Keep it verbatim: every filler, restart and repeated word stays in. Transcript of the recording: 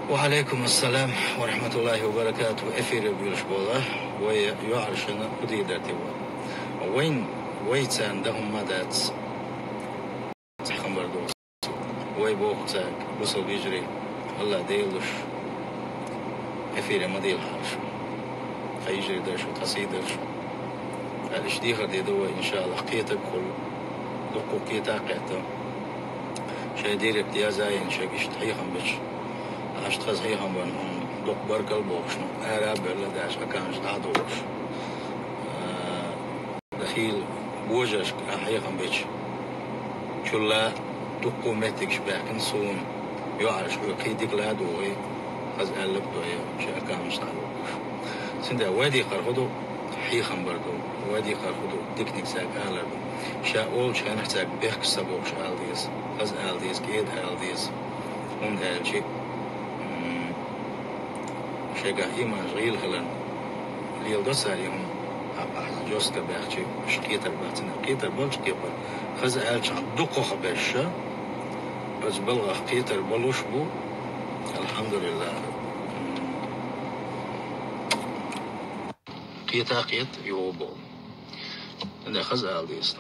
Ва алейкум ассалам ва рахматуллахи ва баракатух. Эфире буьйлуш болу вай йоӀаршна хӀу дийр дара те вай. Вайн, вай царна дан хӀумма дац. Цхьа хабар ду. Вай боху цаьрга, бусалба йижарий, Аллах Дела луш, эфире ма дийлахьара шу. Тхан йижарий дара шу, тхан сий дара шу. Аьлла, иштта дехар де ду вай, иншааллах, кхетарг хуьлу. Дуккха кхета а кхетта. Шайн директ язъяйина шайга иштта хьехам бечу. Аша тхаза хьехам бан, хьуна дукха баркалла бохуш, ну, ара а бевлла, даьша аккаунташ дӀа а дохуш. А, хийла божаршка а хьехам бечу. Чулла дуккха меттигаш баьхкина суна. ЙоӀарш хьоьга кхин дика ла а догӀий, хаза аьлларг дой, шайн аккаунташ дӀа а дохуш. Цундела вай дехар хӀу ду, хьехам бар ду, вай дехар хӀу ду, диканиг цаьрга алар ду. Ша олучу хенахь цаьрга бехкаш ца бохуш ала деза, хаза ала деза, кӀеда ала деза. ХӀунда аьлча, м, шайгахь ийманаш гӀийла хиларна, леладо цара и хӀума, ахь жестко баьхча, уьш кхетар бац, кхетар болчу кепара. Хаза аьлчахьана дукхах беш, оцу балгӀах кхетар болуш бу, алхьамдулиллахӀ. М, кхета а кхета, йогӀу боху. Дан хаза ала деза.